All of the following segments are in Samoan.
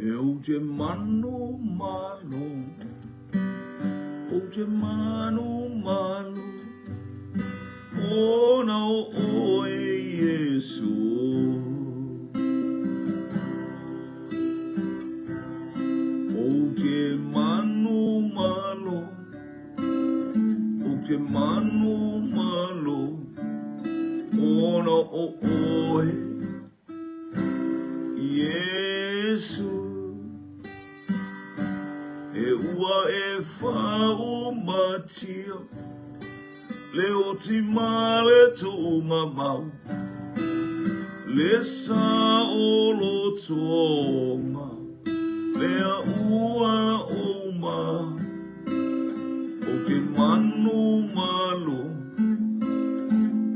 E ou te manumanu, ou te manumanu, Ona o oe Iesu. Ou te manumanu, ou te manumanu, Ona o oe Iesu. E ua e faaumatia le oti ma le tuuga mau, le saolotoga lea ua ou ma. Ou te manumalo,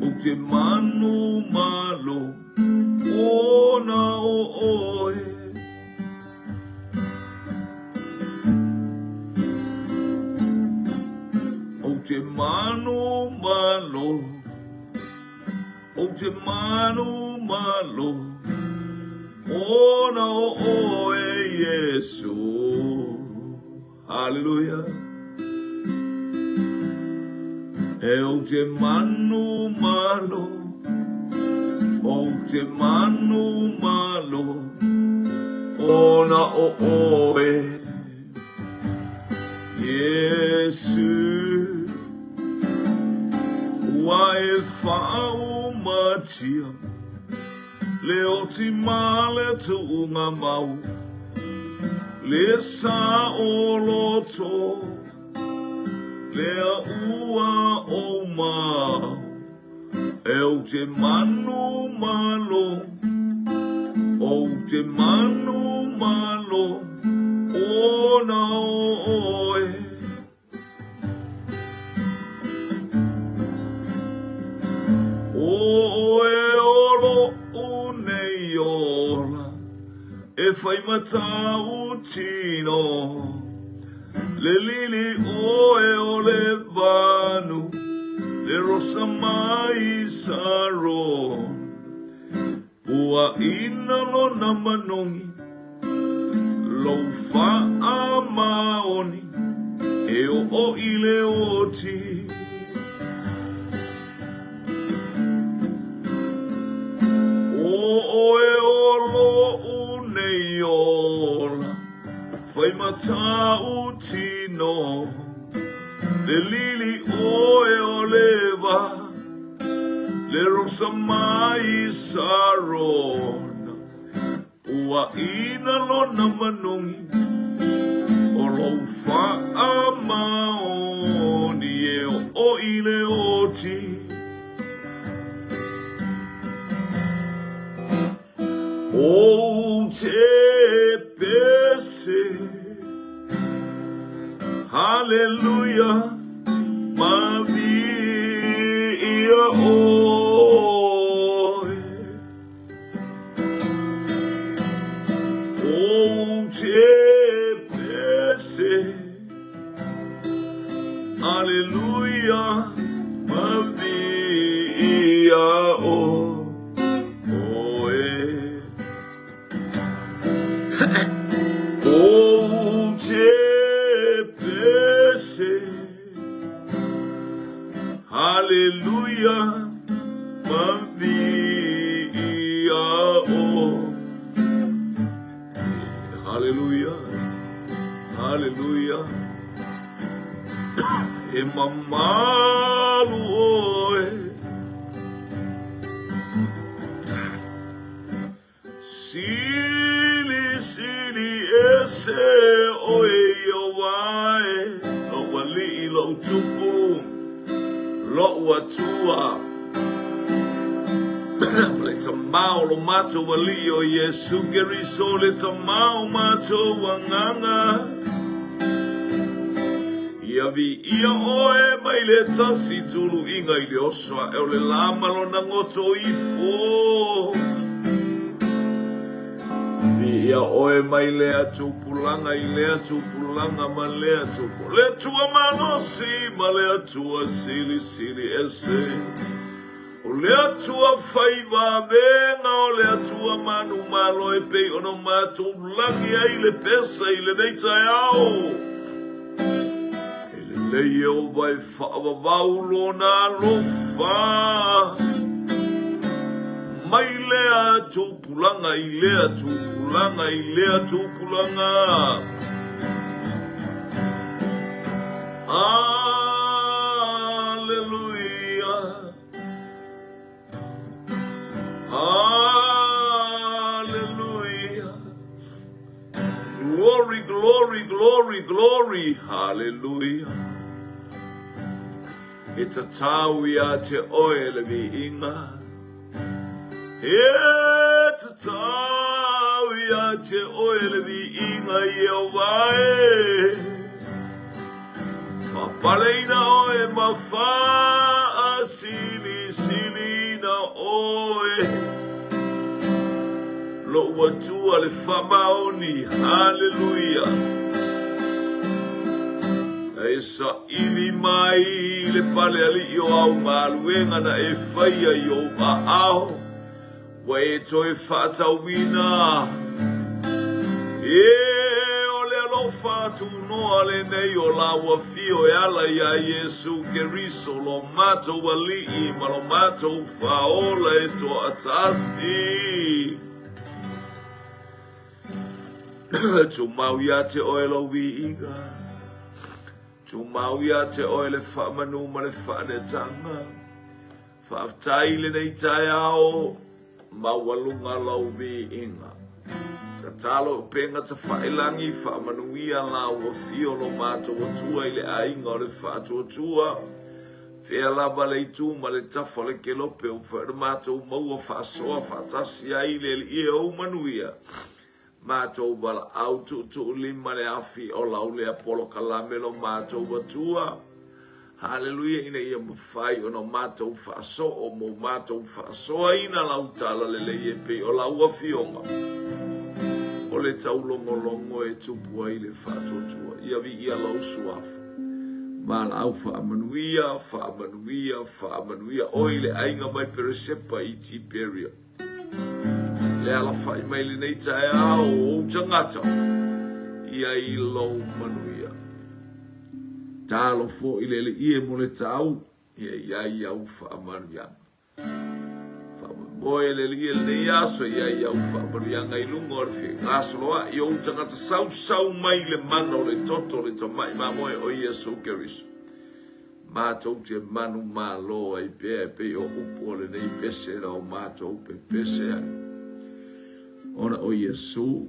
ou te manumalo, ona o oe. Ou te manumalo, ou te manumalo, ona o oe Iesu. Haleluia. E ou te manumalo, ou te manumalo, ona o oe, Iesu. Ua e faaumatia Le oti ma le tuuga mau, le saoloto, lea ua ou mau. E ou te manumalo, ou te manumalo, ona o oe. O oe o loʻu nei ola, e fai ma tāu tino, Le lili ʻoe o Lebano, le rosa mai Sarona. Puaʻina lona manogi, lou faamaoni e oo i le oti. ʻO ʻoe o loʻu nei ola, fai ma tāu tino, Le lili ʻoe o Leva. Le rosa mai Sarona, Puaʻina lona manogi, O lou faamaoni e oo i le oti. Ou te pese, Haleluia, ma viia ʻoe. Ou te pese, Aleluia, ma viia ʻoe. Ou te pese, Haleluia, ma viia ʻoe. Haleluia, haleluia, e mamalu ʻoe. Silisili ese ʻoe Iēhova e, Loʻu aliʻi, loʻu tupu, loʻu Atua. Ma le Tama o lo matou Alii o Iesu Keriso, le Tama o matou Agaga. Ia viia ʻoe mai le tasi tuluiga i le oso aʻe o le lā ma lona goto ifo. Viia ʻoe mai lea tupulaga i lea tupulaga ma lea tupulaga, le Atua malosi ma le Atua silisili ese. O le Atua fai vavega, o le Atua. manumalo e pei ona matou lagi ai le pese i lenei taeao. E lelei Ieova e faavavau lona alofa mai lea tupulaga i lea tupulaga i lea tupulaga. Aleluia! Aleluia! Glory, glory, glory, glory, hallelujah. E tatau ia te oe le viiga. E tatau ia te oe le viiga Ieova e. Faapaleina oe ma faasilisiliina oe. Lou Atua le faamaoni, haleluia. E saili mai le pale alii o au galuega na e faia i ou aao. Ua e toe faatauina. E, o le alofa tunoa lenei o lau afio e ala iā Iesu Keriso lo matou Alii ma lo matou Faaola e toatasi. Tumau ia te oe lou viiga. Tumau ia te oe le faamanu ma le faanetaga. Faafetai i lenei taeao maualuga lou viiga. Tatalo upega tafailagi faamanuia la ua fio lo matou Atua i le aiga o le faatuatua. Fea lava le itu ma le tafa o le kelope ua fai ona matou maua faasoa faatasi ai le Alii e ou manuia. Matou valaau tuutuulima le afi o lau lea polokalame lo matou Atua. Haleluia ina ia mafai ona matou faasoo mo matou faasoaina lau tala lelei e pei o lau afioga o le taulogologo e tupu ai le faatuatua. Ia viia lou suafa. Valaau faamanuia, faamanuia, faamanuia oe i le aiga mai Peresepa i Tiperia. Le alafai mai lenei taeao o ou tagata ia i lou manuia. Talo foi le Alii e mo le tau ia i ai au faamanuiaga. Faamoemoe le Alii e lenei aso ia i au faamanuiaga i luga o le fegasoloai o ou tagata sausau mai le mana o le toto o le tamai mamoe o Iesu Keriso. Matou te manumalo ai pea e pei o upu o lenei pese na o matou pepese ai. Ona o Iesu.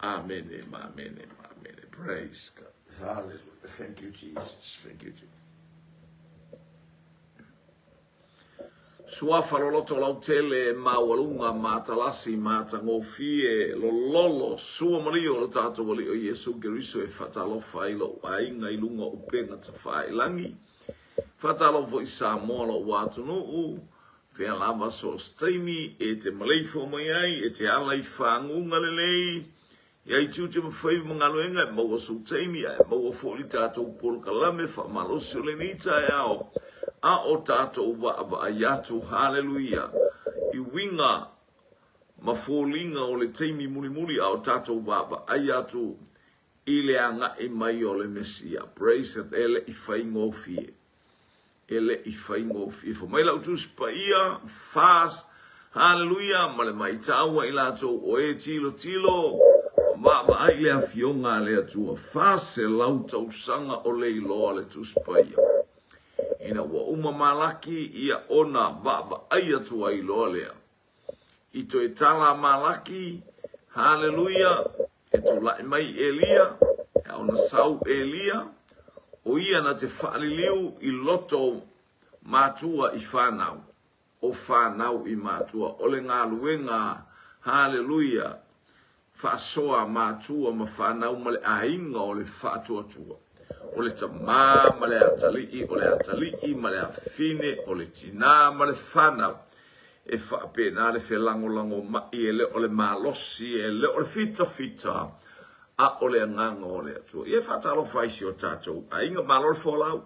Amene ma amene ma amene. Praise God. Hallelujah. Thank you, Jesus. Thank you, Jesus. Suafa loloto lautele, maualuga, matalasi, matagofie, lololo, sua ma lio o le tatou Alii o Iesu Keriso e faatalofa ai lou aiga i luga o upega tafailagi. Faatalofa foi Samoa lou atunuu, fea lava so o se taimi e te maleifua mai ai, e te ala i faguga lelei, Ia i tiute ma faiva ma galuega e maua sou taimi ae maua foi le tatou polokalame faamalosi o lenei taeao a o tatou vaavaai atu, haleluia, i uiga ma foliga o le taimi mulimuli a o tatou vaavaai atu i le agai mai o le Mesia. Praise God, e le i faigofie. E le i faigofie. Fai mai lau Tusi Paia, fast, haleluia, ma le maitau a i latou o e tilotilo, ma vaavaai i le Afioga a le Atua, 400 tausaga o le iloa le Tusi Paia. Ina ua uma Malaki, ia ona vaavaai atu ai loa lea. I toe tala a Malaki, haleluia, e tulai mai Elia, e ao ona sau Elia, o ia na te faaliliu i loto matua i fanau, o fanau i matua, o le galuega, haleluia, faasoa matua ma fanau ma le aiga o le faatuatua, o le tama ma le atalii, o le atalii ma le afafine, o le tinā ma le fanau. E faapena le felagolagomai, e le o le malosi, e le o le fitafita, a o le agaga o le Atua. Ia e faatalofa ai si o tatou aiga, malo le folau.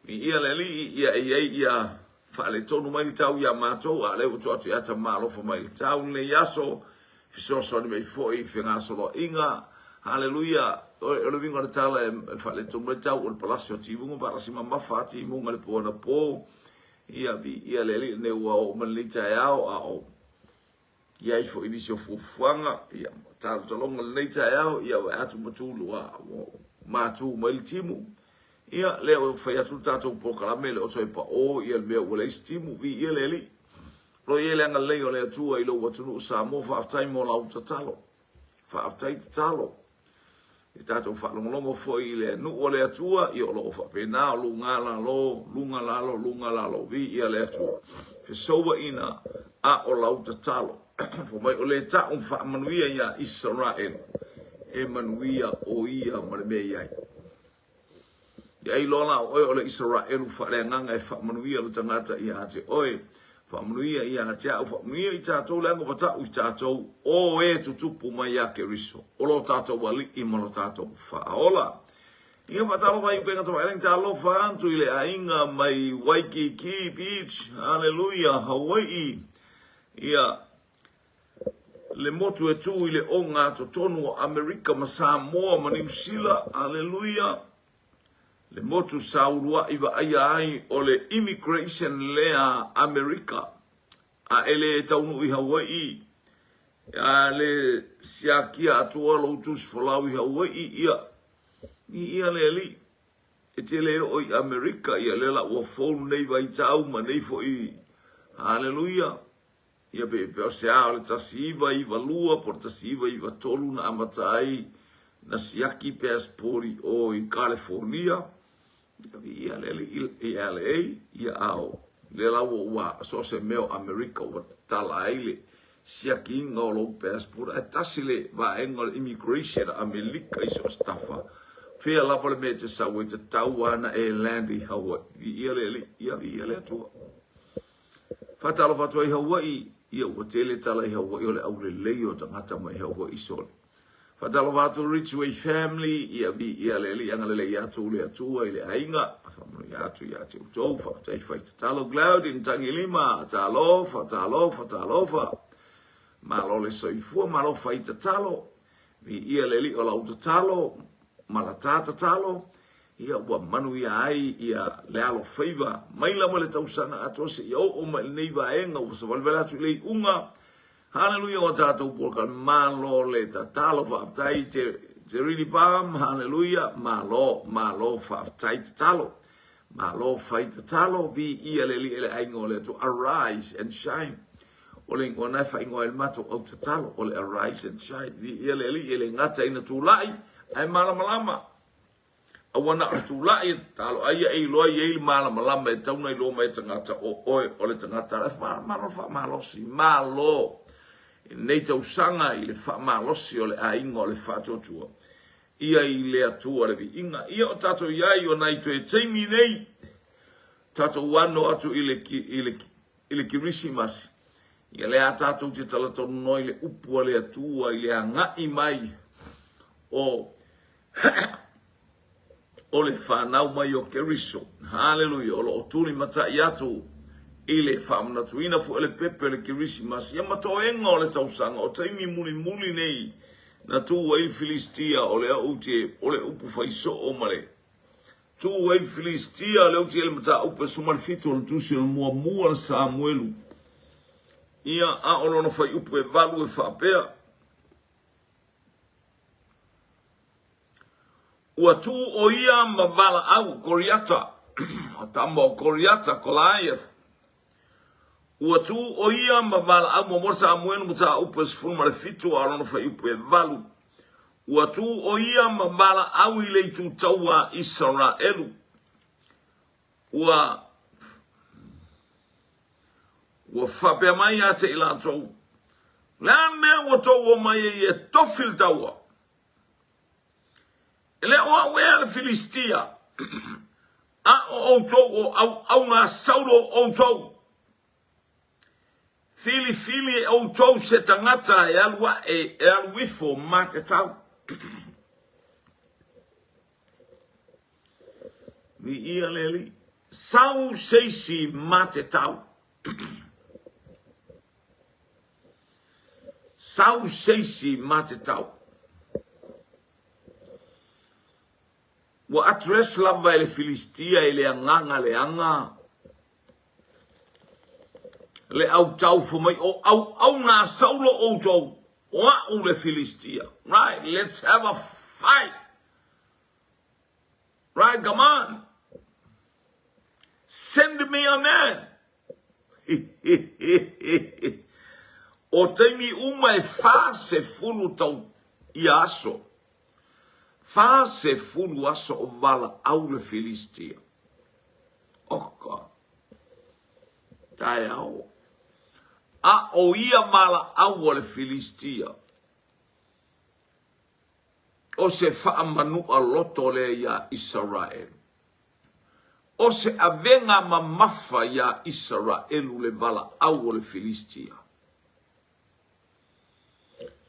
Viia le Alii, ia e i ai ia Faaletonu mai le tau iā matou, a o lea ua tuu atu ia Tama alofa mai le tau lenei aso, fesoasoani mai foi i fegasoloaiga. Haleluia! O le uiga o le tala e faaletonu mai le tau, o le palasi o timuga, palasi mamafa a timuga i le po anapo. Ia, viia le Alii, lenei ua oo mai lenei taeao, a o i ai foi nisi o fuafuaga, ia, talotaloga lenei taeao, ia vae atu ma tu ua matu mai le timu. Ia, lea ua fai atu le tatou polokalame, le oto e pao, ia le mea ua leai se timu, viia le Alii. O lo o i ai le agalelei o le Atua i lou atunuu Samoa, faafetai mo lau tatalo. Faafetai tatalo. I tatou faalogologo foi i le nuu o le Atua, ia o lo o faapena o luga lalo, luga lalo, luga lalo, viia le Atua. Fesouaina a o lau tatalo. Fai mai o le ta'u faamanuia iā Isaraelu, e manuia o ia ma le mea i ai. Ia ai loa la o oe o le Isaraelu faaleagaga e faamanuia le tagata ia te oe, faamanuia ia te au, faamanuia i tatou leaga ua ta'u i tatou, o e tutupu mai ia Keriso, o lo tatou Alii ma lo tatou Faaola. Ia faatalofa i upega tafailagi, talofa atu i le aiga mai Waikiki Beach, haleluia, Hawaii, ia le motu e tū i le ogatotonu o Amerika ma Samoa ma Niu Sila, aleluia, le motu sa ulua'i vaaia ai o le immigration lea a Amerika, a e le taunuu i Hawai'i, a le siakia atua lou tusi folau i Hawai'i, ia, viia le Alii, e te le oo i Amerika, ia lea la ua fou lenei vaitau ma nei foi, aleluia, Ia pe pe o se a o le 1992 po o le 1993 na amata ai na siaki passport i o i California. Ia viia le Alii i LA, ia a o lea la ua ua so o se mea o Amerika ua tatala ai le siakiina o lou passport. Ae tasi le vaega o le immigration a Amerika i so o se tafa, fea lava le mea e te sau ai, tatau lava ona e land i Hawaii. Viia le Alii, ia viia le Atua. Faatalofa atu ai Hawaii, ia ua tele tala i Hawaii o le aulelei o tagata mai Hawaii sole. Faatalofa atu Ridgeway family, ia viia le Alii agalelei atu le Atua i le aiga, faamanuia atu ia te outou, faafetai fai tatalo Glaudin Tagilima, talofa, talofa, talofa. Malo le soifua, malo fai tatalo. Viia le Alii o lau tatalo ma la ta tatalo, ia ua manuia ai ia le alofaiva mai lava le tausaga atoa seia oo mai i lenei vaega ua savalivali atu i le iuga. Haleluia o tatou polokalame. Malo le tatalo, faafetai te Jerini Palm, haleluia, malo, malo, faafetai tatalo. Malo fai tatalo, viia le Alii e le aiga o le Atua. Arise and shine. O le igoa na e faaigoa ai le matou au tatalo, o le Arise and Shine. Viia le Alii e le gata ina tulai, ae malamalama. Aua na o le tulai e tatalo, ai e iloa i ai le malamalama e tau na iloa mai e tagata o oe o le tagata. E malo le faamalosi, malo i lenei tausaga i le faamalosi o le aiga o le faatuatua. Ia i le Atua le viiga. Ia o tatou i ai o nai toe taimi nei, tatou ano atu i le, i le, i le Kerisimasi, ia lea tatou te talatalanoa i le upu a le Atua i le agai mai o o le fanau mai o Keriso. Haleluia, o lo o tulimatai atu i le faamanatuina foi o le pepe o le Kerisimasi, ia ma toega o le tausaga, o taimi mulimuli nei na tu ai le Filistia, o lea ou te, o le upu faisoo ma le Tu ai le Filistia, lea ou te i ai le mataupu e 17 o le tusi o le muamua le Samuelu. Ia, a o lona fuaiupu e 8 e faapea, Ua tu o ia ma valaau, Koriata, tama o Koriata, Goliath. Ua tu o ia ma valaau muamua Samuelu mataupu e 17 a o lona fuaiupu e 8. Ua tu ʻo ia ma valaau i le itu taua a Isaraelu. Ua ua faapea mai ia te i latou, O le a le mea ua outou omai ai e tofi le taua? E le o au ea le Filistia, a o outou o auauna a Saulo outou. Filifili e outou se tagata e alu aʻe e alu ifo ma te tau. Viia le Alii. Sau se isi ma te tau. Sau se isi ma te tau. Ua address lava e le Filistia i le agaga leaga le autau fai mai o auauna a Saulo outou, o a'u le Filistia. Right, let's have a fight. Right, come on. Send me a man. O taimi uma e 40 tau ia aso. 40 aso o valaau le Filistia. Oka. Taeao. A o ia valaau a le Filistia. O se faamanu'a loto lea iā Isaraelu. O se avega mamafa iā Isaraelu le valaau o le Filistia.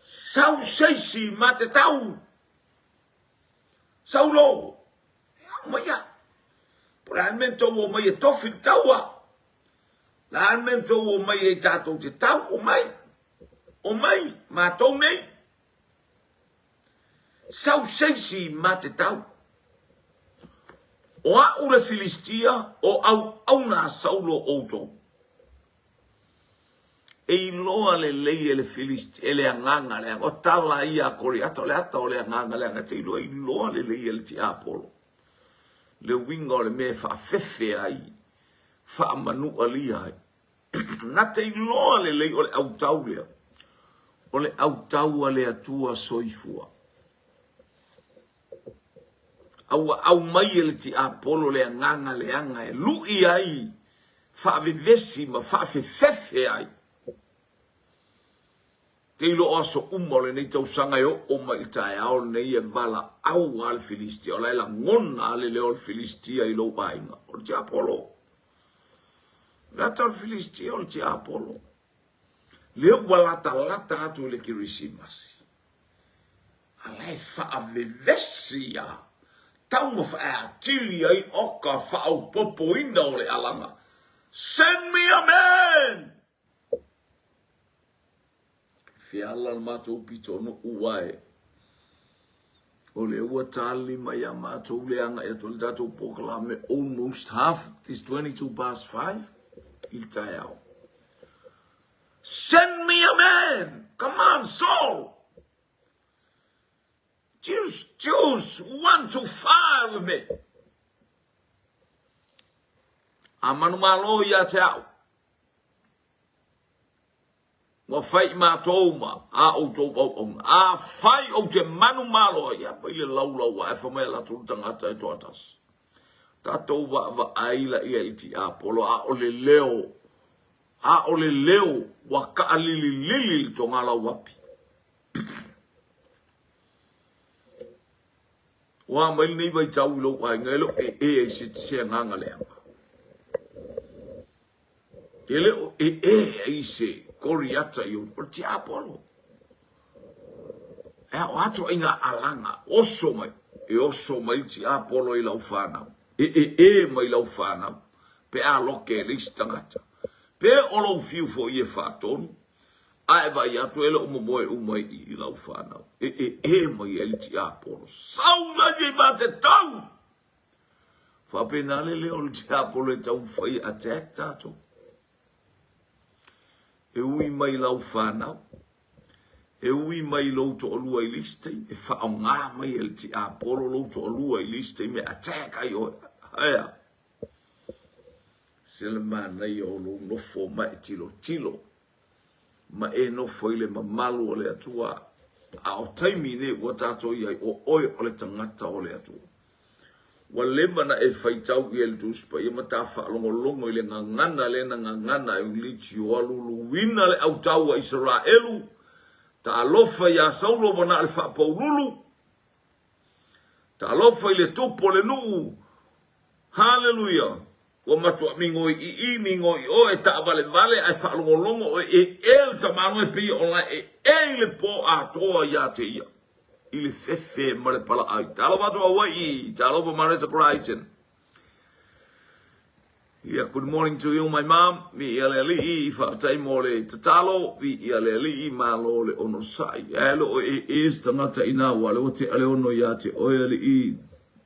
Sau seisi ma te tau! Saulo! E ao mai ia. Po o le a le mea na tou omai e tofi le taua? O le a le mea na tou omai ai tatou te tau? Omai! Omai! Matou nei! Sau seisi ma te tau. O a'u le Filistia, o auauna a Saulo outou. E iloa lelei e le Filistia, e le agaga leaga, o tala ia a Koriata, o le ata o le agaga leaga, e te iloa, iloa lelei e le tiapolo le uiga o le mea e faafefe ai, faamanualia ai. Na te iloa lelei o le autau lea, o le autau a le Atua soifua. A ua aumai e le tiapolo le agaga leaga e lui ai, faavevesi ma faafefefe ai. Te iloa o aso uma o lenei tausaga e oo mai i le taeao lenei e valaau a le Filistia, o la e lagona a le leo o le Filistia i lou aiga. O le tiapolo. Le ata o le Filistia o le tiapolo. Lea ua latalata atu i le Kerisimasi. A la e faavevesi ia tau ma faeatili ai o ka faaopopoina o le alaga. Send me a man! Feala le matou pitonuu ae o lea ua tali mai ia matou le agai atu le tatou polokalame almost half this 22 past 5 i le taeao. Send me a man! Come on, Saul! Choose, choose one to fire with me! A manumalo ia te au. Ua fai i matou ma a outou auauna. Afai ou te manumalo ai, ia mai le laulau ae fai mai a latou tagata e toatasi. Tatou vaavaai laia i le tiapolo, a o le leo, a o le leo ua kaalililili le togalauapi. Ua mai lenei vaitau i lou aiga e le o ee ai se, se agaga leaga. E le o ee ai se Koriata i ou, o le tiapolo. E ao atu ai ngā alaga, oso mai, e oso mai le tiapolo i lau whanau, e ee mai lau whanau, pe a loke e le isi tagata. Pe o lou fiu foi e whaatonu, a e vaai atu e le o momoe uma i i lau whanau, e ee mai ai le tiapolo. Sau lagi i mā te tau! Faapena le leo o le tiapolo e taumafai e attack tatou. E ui mai lau whanau, e ui mai lou toalua i le isi taimi, e faaaoga mai e le tiapolo lou toalua i le isi taimi e attack ai oe. Aea. Se le manaia o lou nofo ma e tilotilo ma e nofo i le mamalu o le Atua, a o taimi nei ua tatou i ai, o oe o le tagata o le Atua. Ua leva na e faitau ia i le Tusi Paia ma ta faalogologo i le gagana lea na gagana ai Ulitio luluina le autau a Isaraelu, talofa iā Saulo ua na o le faapaululu, talofa i le tupu o le nuu, Haleluia! Ua matuā migoi i i, migoi i o, e taavalevale ae faalogologo oe e e le tamaloa e pei o la e e i le pō atoa iā te ia, i le fefe ma le palaai. Talofa atu Hawai'i, talofa Mareta Crichton. Yeah, good morning to you my mom. Viia le Alii, faafetai mo le tatalo. Viia le Alii, malo le onosai. Ae lo o e e se tagata ina ua le ua tea le ono ia te oe Alii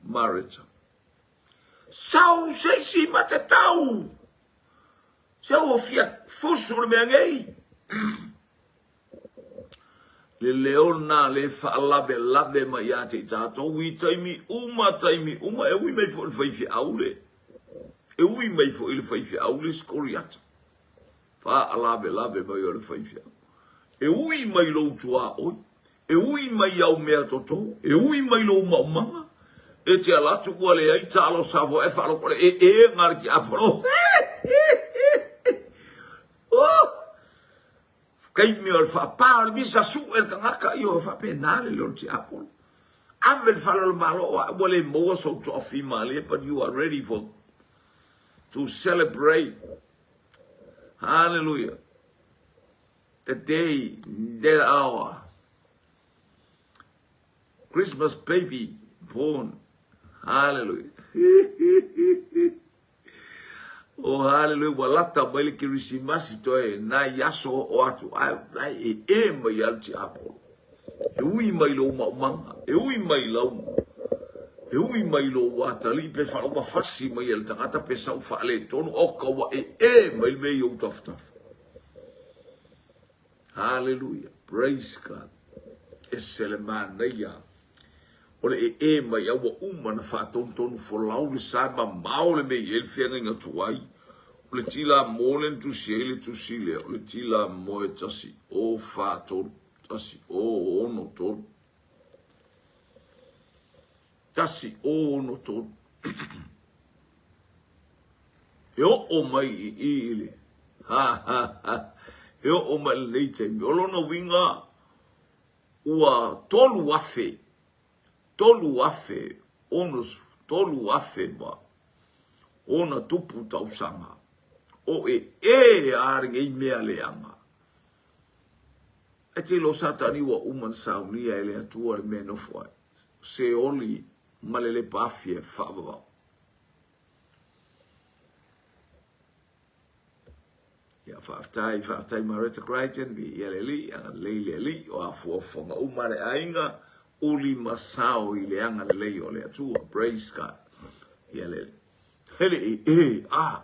Mareta. Sau se isi ma te tau. Se ua fia fusu le mea nei. Le leo lena le faalavelave mai ia te i tatou i taimi uma taimi uma e ui mai foi le faifeau le e ui mai foi le faifeau le skoriata faalavelave mai o le faifeau e ui mai lou tuaoi e ui mai au mea toto e ui mai lou maumaga e te ala atu ua leai talosa foi e faalogo le e e ngā ki apolo. Oh! Taimi o le faapā o le misa suʻe le tagata ioe faapena le leo o le tiapolo. Ave le fale o le Malo o a'u ua le maua sou toafimalie but you are ready for to celebrate. Hallelujah. The day, that hour. Christmas baby born. Hallelujah. Oh hallelujah, ua lata mai le Kerisimasi toe nai aso oo atu ae la e e mai a le tiapolo. E ui mai lou maumaga, e ui mai lau, e ui mai lou atalii pe faalogo fasi mai e le tagata pe sau faaletonu, oka ua e e mai le mea i ou tafatafa. Hallelujah, praise God. Ese le manaia o le ee mai a ua uma na faatonutonu folau le sa e mamao le mea i ai le feagaiga tuai. O le tila mo le na tusi ai le tusi lea, o le tila mo e 1 o 4 3, 1 o 6 3. 1 o 6 3. E oo mai i i i le, ha ha ha, e oo mai i lenei taimi. O lona uiga, ua 3,000, 3,000, ono, 3,000 ma ona tupu tausaga o e e a lenei mea leaga. Ae te iloa Satani ua uma na saunia e le Atua le mea e nofo ai. Seoli ma le lepa afi e faavavau. Ia, faafetai, faafetai Mareta Crichton, viia le Alii, agalelei le Alii, o afuafuaga uma a le aiga, uli ma sao i le agalelei o le Atua. Praise God. Ia le Alii. Hele e, e, a,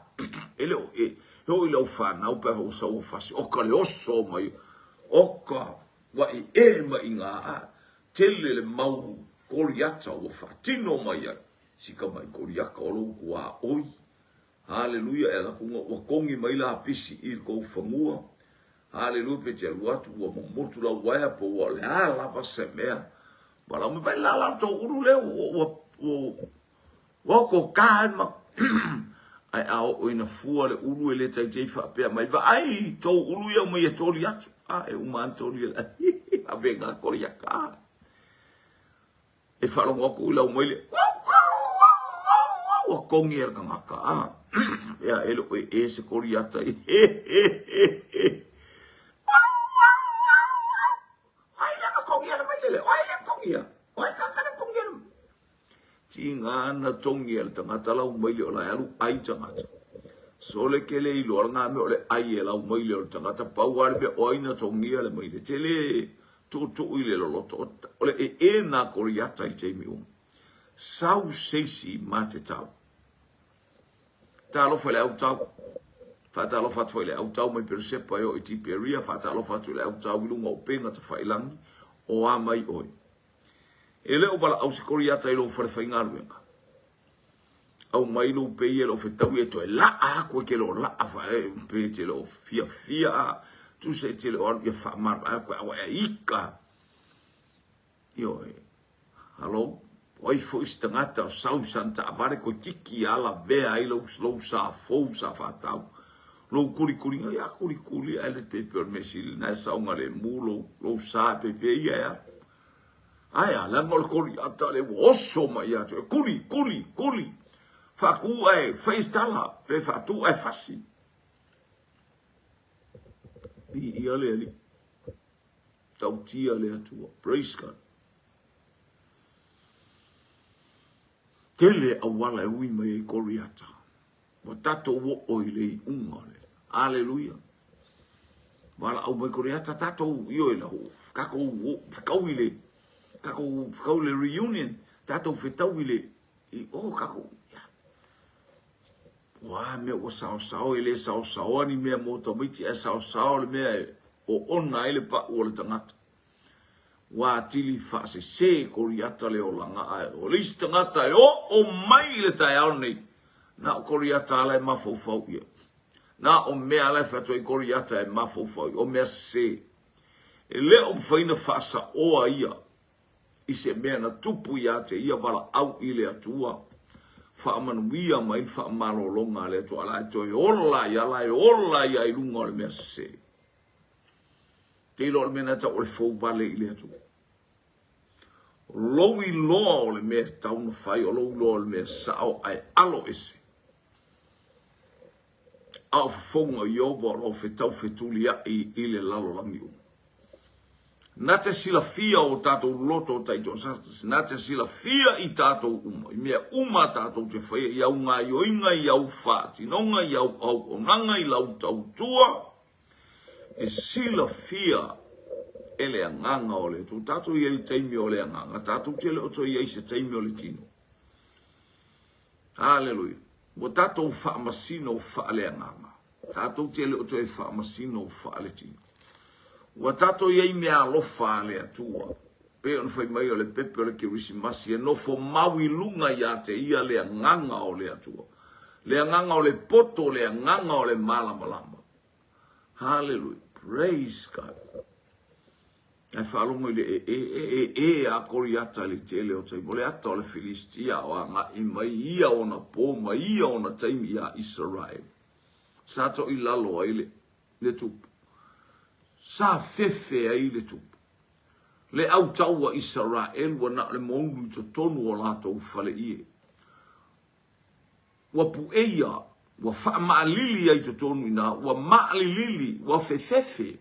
e le o e, e o i lau whanau pe ua sau ua fasi, oka le oso mai, oka, ua e e mai ngā a, tele le mau Koriata ua whaatino mai ai, sika mai Koriaka o lou kua oi, Haleluia e ala kuga ua kongi mai la pisi i kou fanua. Haleluia pe te alu atu ua momotu lau waea po ua le a lava se mea. Walau mai vai la la tou ulu lea ua ua ua ua ko ka ma ai a oo ina fua le ulu e le taitei faapea mai vaai tou ulu ia mai e toli atu a e uma ana toli e la ave ngā kori a ka. E faalogo atu i lau maile, ua kongi e le tagata, a. Ea, e le o e e se koriata i, he, he, he, he. O ai lea na kongi a le maile le? O ai lea kongi a? O ai kaka le kongi a le? Tiga ana tongi a le tagata lau maile o la e alu ai tagata. Sole ke le iloa le ngā mea o le ai e lau maile o le tagata, pau a le mea o ai na tongia le maile. Tele Tuutuu i le loloto o le ee nā Koriata i taimi uma. Sau seisi ma te tau. Talofa i le autau. Faatalofa atu foi i le autau mai Peresepa e oo i Tiperia. Faatalofa atu i le autau i luga o upega tafailangi o a mai oe. E le o valaau se Koriata i lou fale faigaluega. Aumai lou pei e lou fetaui e toe laa atu e te le o laa fae pe te le o fiafia a tusa e te le o alu ia faamalo ae koe aua e ika. Ioe. Halo, o ai foi se tagata o sau i sana taavale koe tiki a lavea ai lou, lou sa fou sa faatau. Lou kulikuliga, ia kulikuli ae le pepe o le mea sili na e saogalemu lou, lou sa e pepe ia e alu. Ae a, leaga o le Koliata lea ua oso mai ia te oe, kuli, kuli, kuli, faatu ae fai se tala, pe faatu ae fasi. Viia le Alii. Tautia le Atua. Praise God. Tele auala e ui mai ai Koliata. Ua tatou oo i le iuga o le. Aleluia. Valaau mai Koriata tatou ioe la tatou fetau i le tatou fetau i le reunion, tatou fetau i le i o tatou ia. Ua mea ua saosao e le saosaoa ni mea mo tamaiti ae saosao le mea e oona ai le pau o le tagata. Ua atili faasese Koriata le olaga ae o le isi tagata e oo mai i le taeao lenei, na o Koriata ala e mafaufau i ai. Na o mea ala e fai atu ai Koriata e mafaufau i ai, o mea sese. E le o mafai ona faasaoa ia i se mea na tupu ia te ia valaau i le Atua, faamanuia mai le faamalologa a le Atua, a la e toe ola ia la e ola ia i luga o le mea sese. Te iloa o le mea na tau o le fou vale i le Atua. O lou iloa o le mea e tatau ona fai, o lou iloa o le mea sao ae alo ese. A o fofoga o Ieova o lo o fetau fetuliai i le lalolagi uma. Na te silafia o tatou loto taitoasasi, na te silafia i tatou uma, i mea uma a tatou te faia, i au gaioiga, i au faatinoga, i au auaunaga, i lau tautua, E silafia e le Agaga o le Atua. Tatou i ai i le taimi o le Agaga, tatou te le o toe i ai i se taimi o le tino. Haleluia. Ua tatou faamasino faaleagaga. Tatou te le o toe faamasino faaletino. Ua tatou i ai mea alofa a le Atua. Pei ona fai mai o le pepe o le Kerisimasi e nofo mau i luga ia te ia le Agaga o le Atua. Le Agaga o le poto, le Agaga o le malamalama. Hallelujah. Praise God. Ae faalogo i le ee, e ee a Koriata i le tele o taimi. O le ata o le Filistia o agai mai ia ona po ma ia ona taimi iā Isaraelu. Sa toilalo ai le, le tupu. Sa fefe ai le tupu. Le au taua Isaraelu ua na o le moulu i totonu o latou faleie. Ua pueia, ua faamaalili ai totonu i ina, ua maalilili, ua fefefe,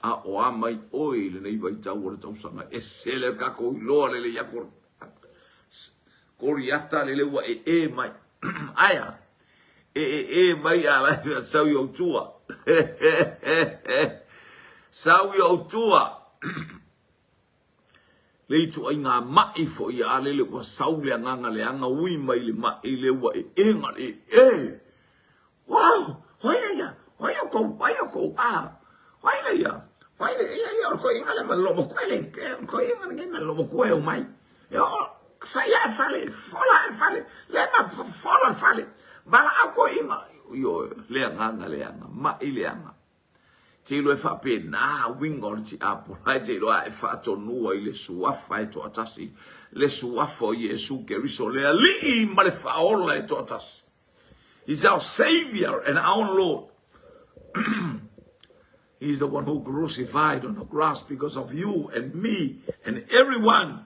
a o a mai oe i lenei vaitau o le tausaga ese le tatou iloa lelei atu Koriata lele ua ee mai. Aea, e ee mai a la sau i ou tua. Sau i ou tua. Le ituaiga maʻi foi a lele ua sau le agaga leaga ui mai le maʻi le ua eega le ee. Wow! Hoi le ia! Hoi o kou, hoi o kou, ah! Hoi le ia! Hoi le ia ia o koe inga le ma lomo koe le, o koe inga le ma lomo koe o mai. E o, fai a fale, fola a fale, le ma fola fale. Vala au koe inga, io, le agaga leaga, maʻi leaga. Te iloa e faapena uiga o le tiapola, e te iloa e faatonua i le Suafa e toatasi, le Suafa o Iesu Keriso, le Alii ma le Faaola e toatasi. He's our Savior and our Lord. He's the one who crucified on the cross because of you and me and everyone.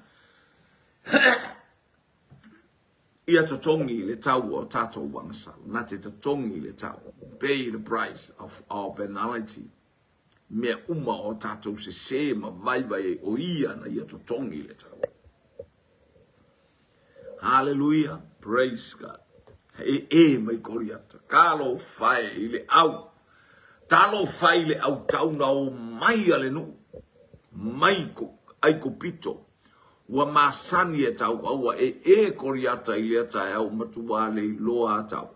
Ia totogi le tau o tatou agasala. Na te totogi le tau. Pay the price of our penalty. Mea uma o tatou sese ma vaivai ai, o ia na ia totogi le tau. Hallelujah. Praise God. E e mai Koriata. Talofa e i le au. Talofa i le au tau na o mai a le nuu. Mai Aikupito. Ua masani e tau aua e e Koriata i lea taeao matua le iloa a tau.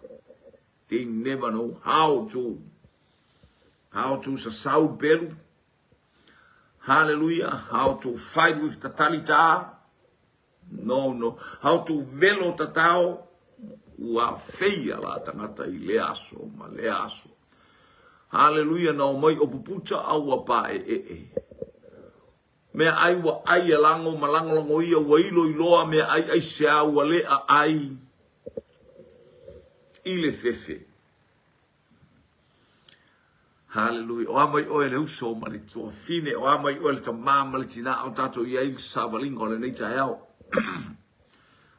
They never know how to how to sasau pelu. Hallelujah. How to fight with the talita. No, no. How to velo tatao. Ua feia la tangata i lea aso ma lea aso. Hallelujah. Na o mai o puputa a ua pa e e e. Mea ai ua ai e lago ma lagolago ia ua iloiloa mea ai aisea ua le aai i le fefe. Haleluia. O a mai oe le uso ma le tuafine, o a mai oe le tamā ma le tinā, o tatou i ai le savaliga o lenei taeao.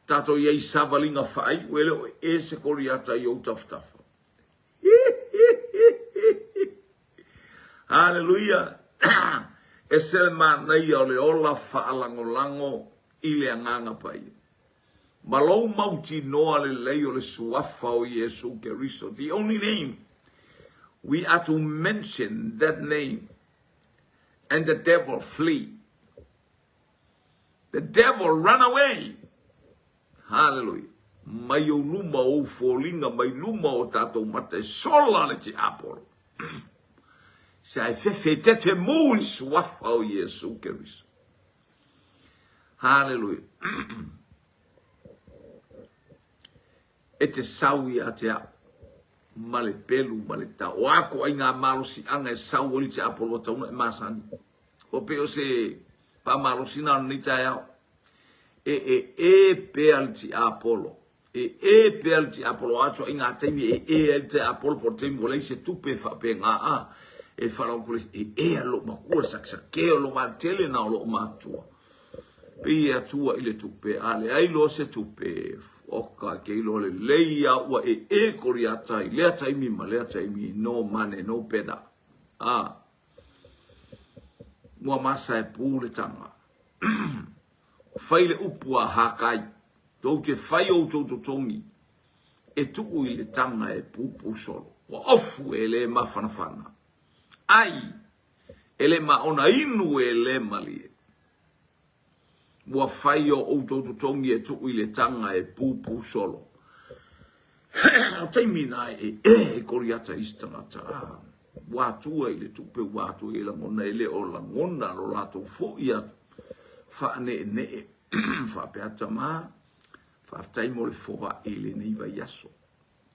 Tatou i ai savaliga faaiu, e le o e se Koriata i ou tafatafa. Haleluia! Ese le manaia o le ola faalagolago i le Agaga Paia. Ma lou mautinoa lelei o le Suafa o Iesu Keriso, the only name we are to mention that name and the devil flee. The devil run away. Hallelujah. Mai ou luma o ou foliga, mai luma o tatou mata e sola le tiapolo. Sa e fefe tete mu i le suafa o Iesu Keriso. Hallelujah. E te sau ia te au ma le pelu ma le tau. O a ko ai ngā malosiaga e sau ai le tiapolo ua tauna e masani. Ua pei o se pāmalosi na o lenei taeao. E e e pea le tiapolo. E e pea le tiapolo atu ai ngā taimi e e ai le tiapolo po o le taimi ua leai se tupe e faapena a e whalaoku le e e a lou makua sakesake o lou valetele na o lou matua. Pei e Atua i le tupe, a leai loa se tupe, oka ke iloa lelei a ua e e Koriata i lea taimi ma lea taimi, no money, no better. A, ua masa e pū le tanga. Fai le upu a Hakai, tou te fai outou totogi e tuu i le tanga e pupū solo. Ua ofu e le mafanafana. Ai, e le maona inu e le malie. Ua fai o outou totogi e tuu i le tanga e pupū solo. O taimi na e e e Koriata i se tagata, a, ua atua i le tupe, ua atua i lagona, e le o lagona lo latou foi atu, faaneenee, faapea, Tama, faafetai mo le foai i lenei vaiaso.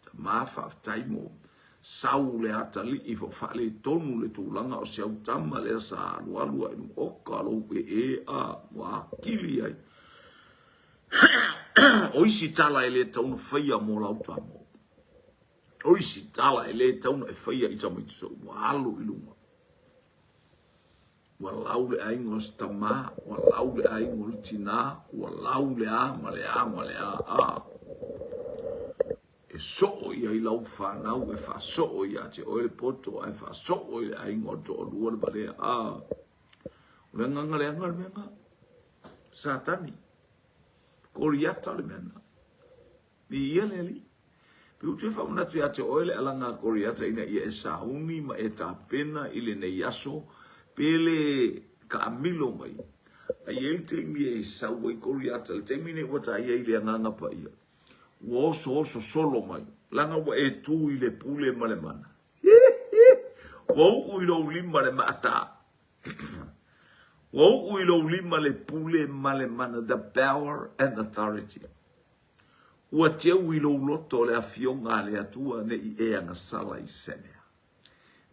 Tama, faafetai mo sau le atalii fo faaletonu le tulaga o si au tama lea sa alualu ai oka lou ee a ua akili ai. O isi tala e le tatau ona faia mo lau tama. O isi tala e le tatau ona e faia i tamaiti sou ua alu i luga. Ua lau le aiga o se tama, ua lau le aiga o le tinā, ua lau le a ma le a ma le a a. E soo ia i lau whanau, e whaasoo ia te oe le poto, ae whaasoo i le aiga o le toalua le valea a. O le agaga leaga le mea lena. Satani. Koriata le mea lena. Viia le Alii. Pe ou te faamanatu ia te oe le alaga a Koriata ina ia e sauni ma e tapena i lenei aso, pe le kaamilo mai. A i ai le taimi e sau ai Koriata, le taimi nei ua ta i ai i le Agaga Paia, ua osooso solo mai, leaga ua e tu i le pule ma le mana. Ua uu i lou lima le maata. Ua uu i lou lima le pule ma le mana, the power and authority. Ua teu i lou loto le afioga a le Atua ne i e agasala i se mea,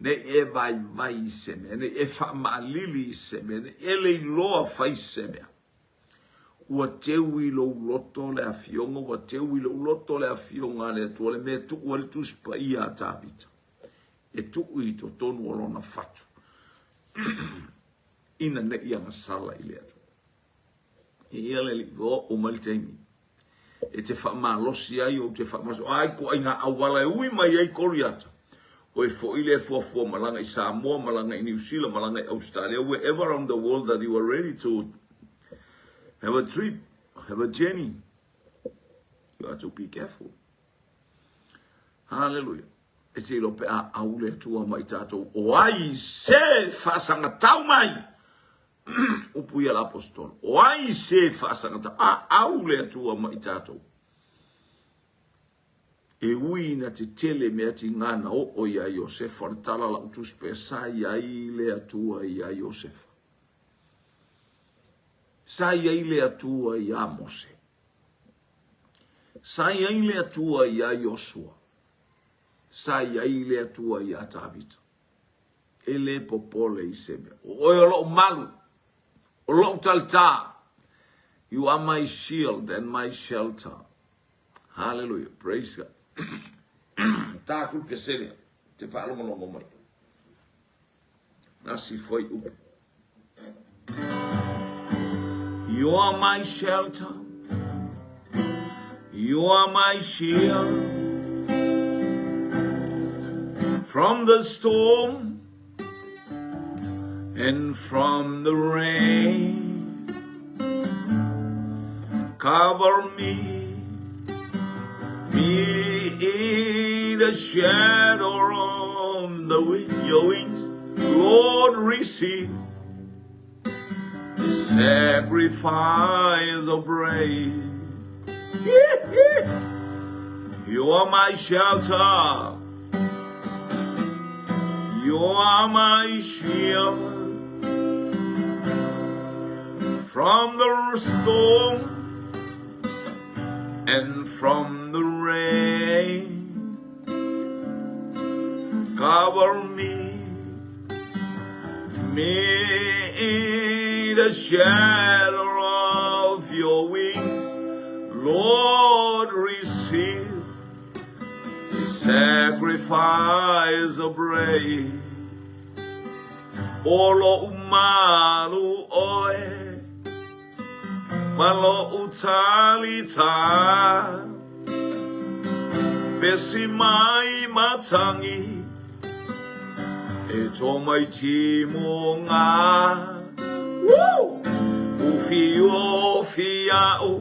ne i e vaivai i se mea, ne i e faamaalili i se mea, ne i e leiloa fai se mea. Ua teu i lou loto le afioga, ua teu i lou loto le afioga a le Atua, le mea e tuu ai le Tusi Paia a Tavita, e tuu i totonu o lona fatu, ina ne i agasala i le Atua. Ia le alii, ua oo mai le taimi e te faamalosi ai, ou te faamalosi, ai ko ai ngā auala e ui mai ai Koriata. O e foi le fuafua malaga i Samoa, malaga i Niu Sila, malaga i Australia, wherever around the world that you are ready to have a trip, have a journey, you are to be careful. Hallelujah. E te ilo pe a au le Atua mai tātou, o ai se faasagatau mai Upu ia le Aposetolo, O ai se faasagata a au le Atua ma i tatou? E ui ina tetele mea tiga na oo iā Iosefa, o le tala a lau tusi pea, sa i ai le Atua iā Iosefa. Sa i ai le Atua iā Mose. Sa i ai le Atua iā Iosua. Sa i ai le Atua iā Tavita. E le popole i se mea. O oe o lou malu, o lou talitā. You are my shield and my shelter. Hallelujah. Praise God. Tā ku pesele, te whaalongolongo mai. Nasi foi upu. You are my shelter. You are my shield. From the storm and from the rain. Cover me. Me in the shadow of the your wings, Lord, receive sacrifice of praise. You are my shelter. You are my shield from the storm and from the rain. Cover me, me in the shadow of your wings. Lord, receive the sacrifice of praise. O lo'u malu ʻoe Ma loʻu talitā Pesi mai matangi E tō mai timuga Woo! Ufiufi aʻu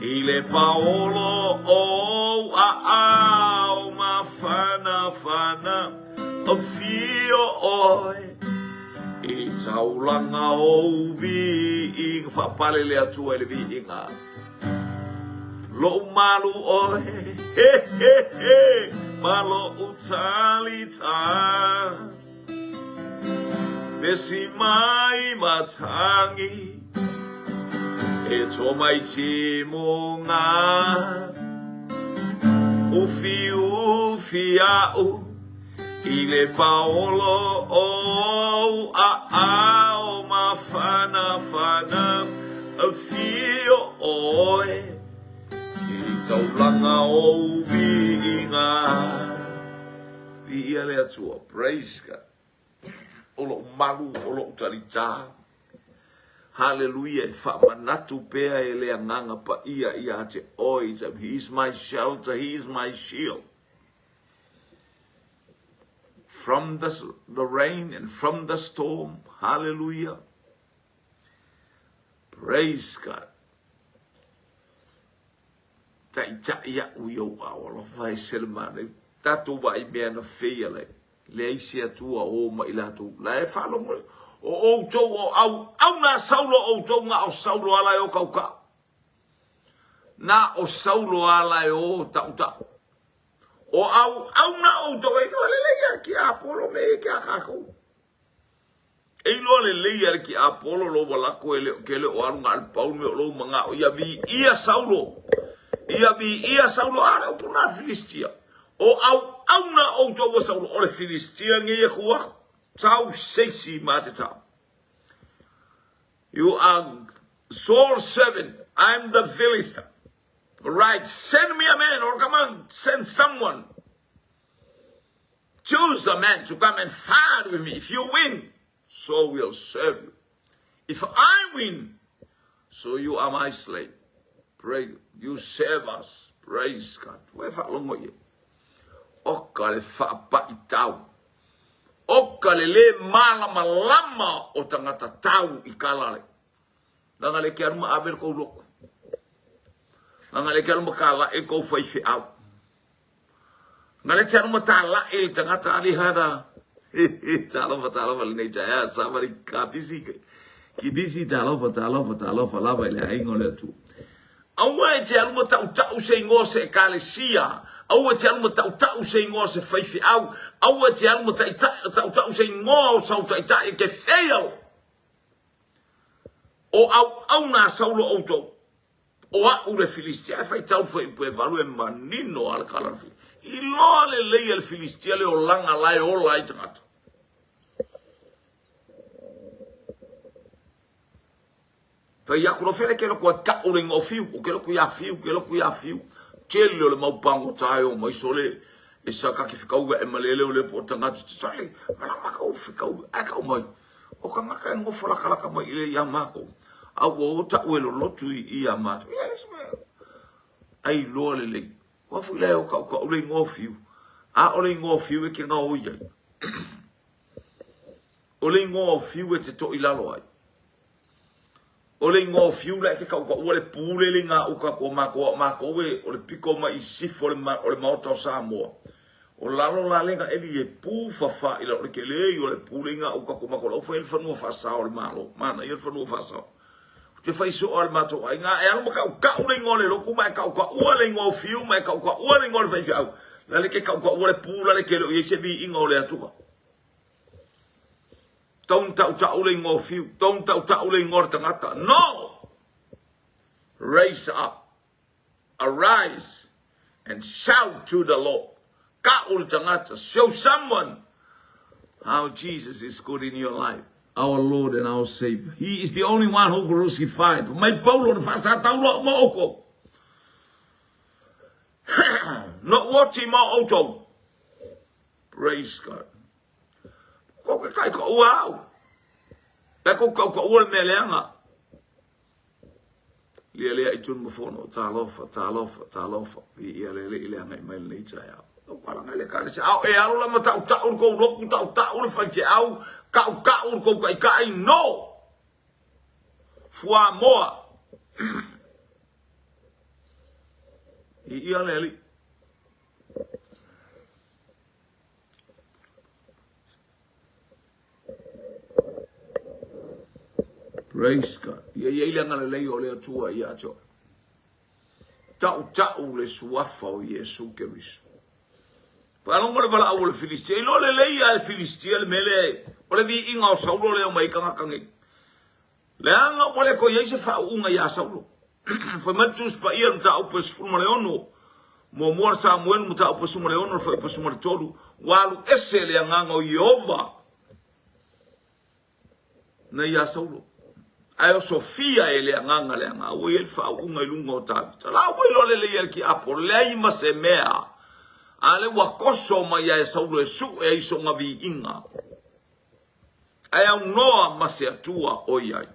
I le paolo ou aao Mafanafana Afio ʻoe I taulaga ou viiga Faapale le Atua i le viiga Loʻu malu ʻoe He he he Ma loʻu talitā Pesi mai matangi E tō mai timuga Ufiufi aʻu I le paolo ou aao mafanafana Afio ʻoe i taulaga ou viiga. Viia le Atua. Praise God. O loʻu malu, o loʻu talitā. Haleluia, e faamanatu pea e le Agaga Paia ia te oe. He is my shelter, he is my shield. From the, the rain and from the storm. Hallelujah. Praise God. Taʻitaʻi aʻu i ou ao alofa e se le mānai. Tātou vaai mea na feia lai. Leai se Atua o ma i latou. La e faalogo o outou o au au na Saulo outou nga o Saulo ala e o kaukau. Na o Saulo ala e o taʻutaʻu. O auauna outou e iloa lelei ia ki a Apolo me ke a kakou. E iloa lelei ia ki a Apolo lo walako e le ke le o alu ngal Paul me o lo manga o ia vi ia Saulo. Ia vi ia Saulo a le upuna Filistia. O auauna outou o Saulo o le Filistia nge ia kua tau seisi ma te tau. You are Saul's servant. I'm the Philistine. Right, send me a man or come on, send someone. Choose a man to come and fight with me. If you win, so will serve you. If I win, so you are my slave. Pray, you serve us. Praise God. Ua e faalogo i ai. Oka le faapaitau. Oka le lē malamalama o tagata tau i kalale. Langa le ke alu ma ave le kou loku. Langa le ke alu ma kalaʻi le kou faifeau. Langa le te alu ma talaʻi le tagata ali hana. Talofa, talofa lenei taeao, savali ka bisi, ki bisi, talofa, talofa, talofa lava i le aiga o le Atua. Aua e te alu ma taʻutaʻu se igoa o se ekalesia, aua e te alu ma taʻutaʻu se igoa o se faifeau, aua e te alu ma taʻutaʻu se igoa o sau taitai e ke fail. O auauna a Saulo outou, o aʻu le Filistia, ae faitau fuaiupu evalu e manino a le kala o le Filistia. Iloa lelei e le Filistia le olaga la e ola ai tagata. Fai aku loa, fele ke loko ai kaʻu le igoa o Fiu, o ke loko iā Fiu, ke loko iā Fiu. Tele o le mau pagota e o mai sole e sa ka ke fekau e malele o le po tagata te sole, malama ka u fekau ae kau mai. O kangaka e ngofo lakalaka mai ile iā mākou, a ua o taʻu e lolotu i iā mātou. Ia le mea ai loa lelei. Ua fui lae o kaʻukaʻu le igoa o Fiu. A o le igoa o Fiu e ke gaoi ai. O le igoa o Fiu e te toʻi lalo ai. O le igoa o Fiu la e te tautaua le pule le iga uta atu o matou a o matou e o le pito mai i sisifo o le Maota o Samoa. O lalo la le na eli e pu fafa i lalo o le tele ia o le pu le iga uta atu o matou la ua fai le fanua faasao o le Malo. Manaia le fanua faasao. Ou te fai soo a le matou aiga a e alu ma tautau le igoa o le lotu ma e tautaua le igoa o Fiu ma e tautaua le igoa o le faifeau. La le te tautaua le pu la le te le o i ai se viiga o le Atua. Don't tautau le igoa o Fiu. Don't tautau le igoa o le tagata. No! Raise up. Arise and shout to the Lord. Ka'u le tagata. Show someone how Jesus is good in your life. Our Lord and our Savior. He is the only one who crucified. Mai Paulo na faasatauro mo outou. No oti mo outou. Praise God. Ko ke kai ko ua au. Le ko kau ko ua le mea leaga. Lia lea i tunu mafono, talofa, talofa, talofa. I ia le le i leaga i mai lenei taeao. O palanga le kalesi. Ao e alo la ma tau tau kou loku, tau tau le whai te au, kau kau kou kai kai, no! Fua moa. I ia le li. Praise God. Ia i ai le agalelei o le Atua ia te oe. Tautau le suafa o Iesu Keriso. Faalogo le valaau o le Filistia. Iloa lelei a e Filistia le mea lea o le viiga o Saulo lea o mai tagata nei. Leaga ua le toe i ai se faauuga iā Saulo. Fai mai le Tusi Paia i le mataupu e 16, Muamua Samuelu mataupu e 16 le fuaiupu 13, ua alu ese le agaga o Ieova nei iā Saulo. Ae osofia e le agaga le agaga, ua i ai le faauuga i luga o Tavita. La ua iloa lelei e le tiapo, leai ma se mea, a lea ua toso mai ia e Saulo e sue ai sona viiga. Ae aunoa ma se Atua o i ai.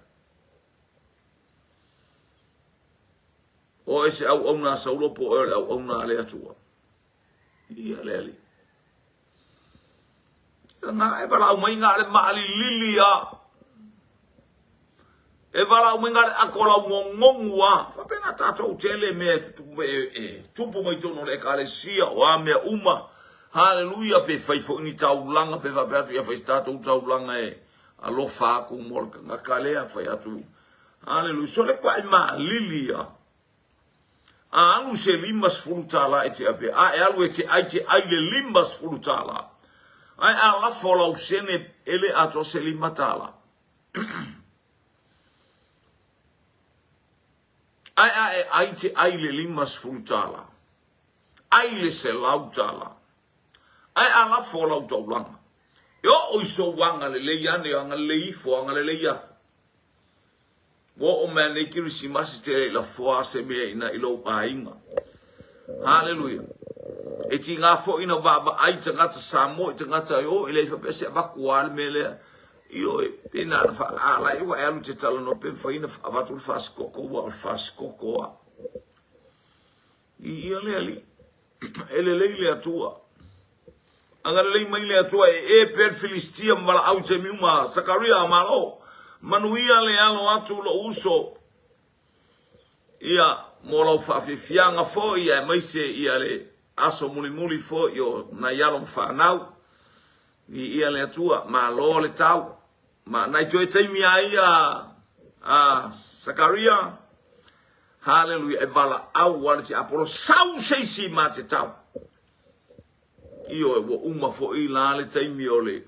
O oe se auauna a Saulo po o oe o le auauna a le Atua? Ia le Alii. Nga e valaau mai nga le maalilili a. E valaau mai nga le ako lau ngongongu a. Faapena tatou tele mea e tutupu e, e tupu mai totonu o le ekalesia o a mea uma. Haleluia pe fai foi ni taulaga pe faapea atu ia fai se tatou taulaga e alofa atu mo le tagata lea fai atu. Haleluia so le pa'i maalili a. A alu se $50 e te ave a e alu e te ai te ai le $50. Ae a lafo lau sene e le atoa se $5. Ae a e ai te ai le $50. Ai le $100. Ae a lafo lau taulaga. E oo i sou agalelei ane, agalelei ifo, agalelei aku. Ua oo mai nei Kerisimasi te le i lafoa se mea ina i lou aiga. Haleluia. E tiga foi na vaavaai tagata Samoa i tagata e o i le faapea se avatu a le mea lea. Ioe, pe na na faalai ua e alu te talanoa pe mafai ona avatu le faasikoko ua o le faasikoko a. I ia le Alii. E lelei le Atua. Agalelei mai le Atua e e pea le Filistia ma valaau i taimi uma. Sakaria, malo. Manuia le alo atu lou uso. Ia, mo lau faafiafiaga foi, aemaise ia le aso mulimuli foi o nai alo ma fanau. Viia le Atua, malo le tau. Ma nai toe taimi a ia a Sakaria, haleluia, e valaau a le tiapolo, sau se isi ma te tau. Ioe, ua uma foi la le taimi o le,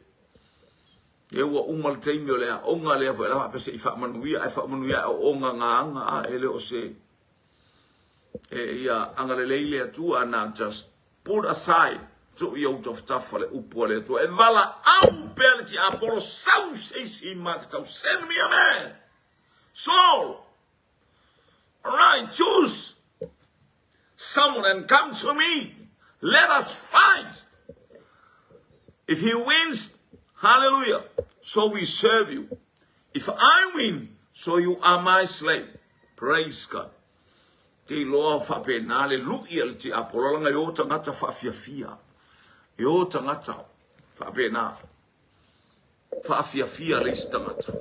e ua uma le taimi o le aoga lea foi, la faapea se i faamanuia, ae faamanuia e oonga gaga a e le o se, e ia agalelei le Atua, now just Put aside, tuu i ou tafatafa le upu a le Atua, e valaau pea le tiapolo, sau se isi ma te tau, send me a man, Saul, alright, choose someone and come to me, let us fight, if he wins, hallelujah, so we serve you, if I win, so you are my slave, praise God. Te iloa faapena le lui a le tiapolo leaga e o tagata faafiafia. E o tagata faapena faafiafia le isi tagata.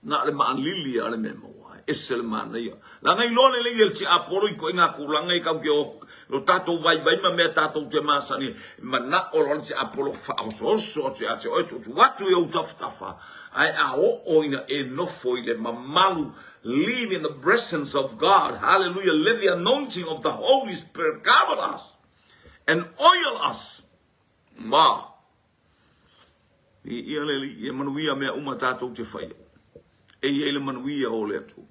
Na o le maalili lava le mea e maua ai. Ese le manaia. Leaga iloa lelei e le tiapolo i ituaiga tulaga ia tatou te o, lo tatou vaivai ma mea tatou te masani ai, e manao loa le tiapolo faaosooso atu ia te oe, tuutuu atu i ou tafatafa, ae a oo ina e nofo i le mamalu, live in the presence of God, hallelujah, let the anointing of the Holy Spirit cover us and oil us. Ma. Viia le Alii, e manuia mea uma tatou te faia. E i ai le manuia o le Atua.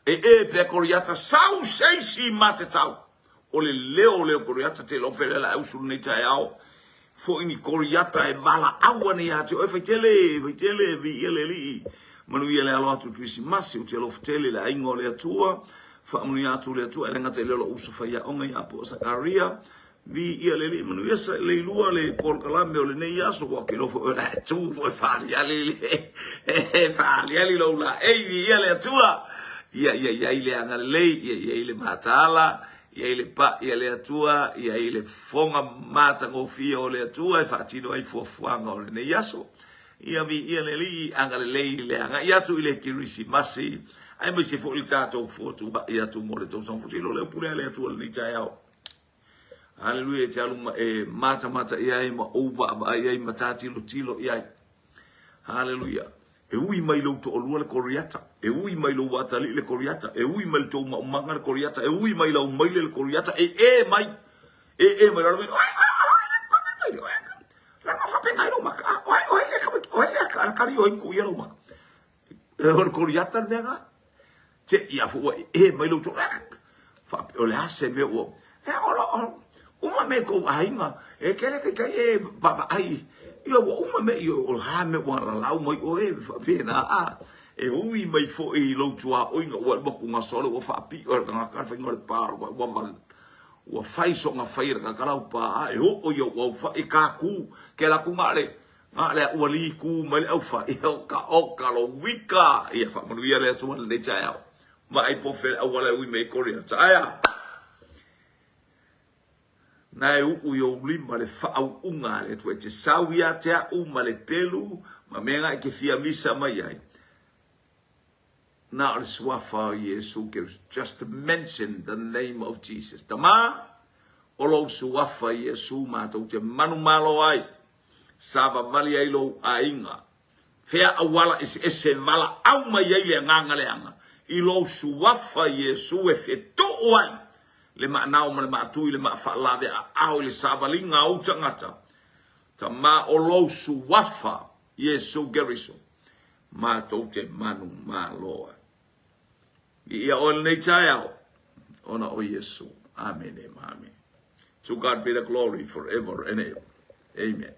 E e pea Koriata sau seisi ma te tau. O le leo lea o Koriata te lope lea la usu lenei taeao. Foi ni Koriata e valaau ane ia te oe faitele, faitele, viia le Alii. Manuia le alo atu i Kerisimasi, ou te alofa tele i le aiga o le Atua. Faamanuia atu le Atua e le gata i le lou uso faiaoga ia Apo Sakaria. Viia le Alii, manuia sa leilua le polokalame o lenei aso, ua ke lofo o la tu foi faaliali le faaliali lou laei, viia le Atua. Ia ia ia i le agalelei, ia ia i le mataala, ia i le pa'i a le Atua, ia i le fofoga matagofie o le Atua e faatino ai fuafuaga o lenei aso. Ia viia le Alii, agalelei le agai atu i le Kerisimasi, aemaise foi le tatou fotuai atu mo le tausaga fou. Seilo lea pule a le Atua i lenei taeao. Haleluia, e te alu ma e matamata i ai ma ou vaavaai ai ma ta tilotilo i ai. Haleluia. E ui mai lou toalua le Koriata, e ui mai lou atalii le Koriata, e ui mai le tou maumaga le Koriata, e ui mai lau maile le Koriata, e e mai, e e mai, oi, oi, oi, oi, la ma faapena ai lou maka, oi, oi, oi, oi, oi, kari oi ku ia lou maka. E o le Koriata le mea na. Te ia fo ua e mai lou toalua. Faapea, o le a se mea ua, e ola, uma me kou aiga, e kele kai kai e vaavaai, ia ua uma me i o ha me ua lalau mai oe, faapena a. E ui mai foi i lou tuaoiga, ua alu atu gasole, ua faapio e le tagata le faiga o le pa, ua, ua, ua fai soona fai e le tagata lau pa, a e oo ia ua aufai ka ku, ke la ku nga le, nga le ua li ku mai le aufai, o ka, o ka lo wika, ia faamanuia le Atua i lenei taeao. Vaai po o fea le auala e ui mai ai Koriata. Ae a? Na e uu i ou lima le faauuga a le Atua e te sau ia te au ma le pelu ma mea na e te fia misa mai ai. Na o le suafa o Iesu Keriso. Just mention the name of Jesus. Tama, o lou suafa Iesu matou te manumalo ai. Savavali ai lou aiga. Fea auala eseese e valaau mai ai le agaga leaga i lou suafa Iesu e fetuu ai le maanao ma le maatui le maafaalave aao i le savaliga a ou tagata. Tama o lou suafa Iesu Keriso matou te manumalo ai. Viia oe lenei taeao ona o Iesu. Amene ma amene. To God be the glory forever and ever. Amen.